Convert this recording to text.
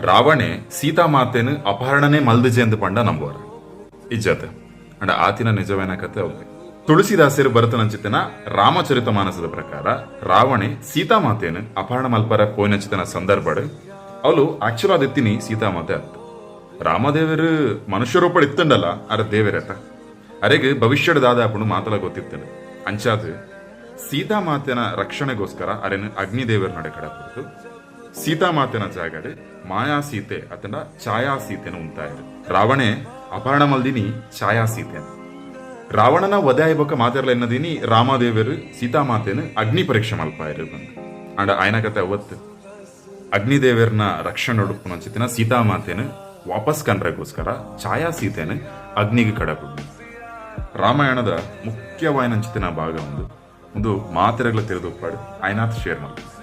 ರಾವಣೆ ಸೀತಾಮಾತೆನ್ ಅಪಹರಣನೇ ಮಲ್ದಿಜೆಂದ್ ಪಂಡ ನಂಬುವರ? ಇಜ್ಜತ್? ಅಂಡ ಆತಿನ ನಿಜವಾಯಿನ ಕತೆ ಅವ್ವೆ. ತುಳಸಿದಾಸೆರ್ ಬರೆತನಂಚಿತ್ತಿನ ರಾಮಚರಿತ ಮಾನಸದ ಪ್ರಕಾರ ರಾವಣೆ ಸೀತಾಮಾತೆನ್ ಅಪಹರಣ ಮಲ್ಪರ ಪೋಯಿನಂಚಿತ್ತಿನ ಸಂದರ್ಭಡ್ ಅವ್ಲು ಆಕ್ಚುಲ್ ಆದ್ ಇತ್ತಿನಿ ಸೀತಾಮಾತೆ ಅತ್ತ್. ರಾಮದೇವೆರ್ ಮನುಷ್ಯ ರೂಪಡ್ ಇತ್ತ್ಂಡಲ ಅರ್ ದೇವೆರತ್ತ. ಅರೆಗ್ ಭವಿಷ್ಯಡ್ ದಾದ ಆಪುಂಡು ಮಾತಲ ಗೊತ್ತಿತ್ತ್ಂಡ್. ಅಂಚಾದ್ ಸೀತಾಮಾತೆನ ರಕ್ಷಣೆಗೋಸ್ಕರ ಅರೆನ್ ಅಗ್ನಿದೇವೆರ್ನಡೆ ಕಡಪುಡ್ದು ಸೀತಾಮಾತೆನ ಜಾಗಡ್ ಮಾಯಾ ಸೀತೆ ಅತ್ತ್ಂಡ ಛಾಯಾ ಸೀತೆನ್ ಉಂತಾಯೆರ್. ರಾವಣೆ ಅಪಹರಣ ಮಲ್ದಿನಿ ಛಾಯಾ ಸೀತೆನ್. ರಾವಣನ ವಧೆ ಆಯಿ ಬೊಕ್ಕ ಮಾತೆರ್ಲ ಎನ್ನದಿನಿ ರಾಮದೇವೆರ್ ಸೀತಾಮಾತೆನ್ ಅಗ್ನಿ ಪರೀಕ್ಷೆ ಮಲ್ಪಾಯೆರ್ ಪಂದ್. ಆಂಡ ಆಯನ ಕತೆ ಅವ್ವತ್ತ್. ಅಗ್ನಿದೇವೆರ್ನ ರಕ್ಷಣೆಡುಪ್ಪುನಂಚಿತ್ತಿನ ಸೀತಾಮಾತೆನ್ ವಾಪಸ್ ಕನ್ರೆಗೋಸ್ಕರ ಛಾಯಾ ಸೀತೆನ್ ಅಗ್ನಿಗ್ ಕಡಪುಡ್ನಿ. ರಾಮಾಯಣದ ಮುಖ್ಯವಾಯಿನಂಚಿತ್ತಿನ ಭಾಗ ಉಂದು. ಉಂದು ಮಾತೆರೆಗ್ಲ ತೆರಿದ್ ಉಪ್ಪಡ್. ಆಯಿನಾತ್ ಶೇರ್ ಮಲ್ಪುಲೆ.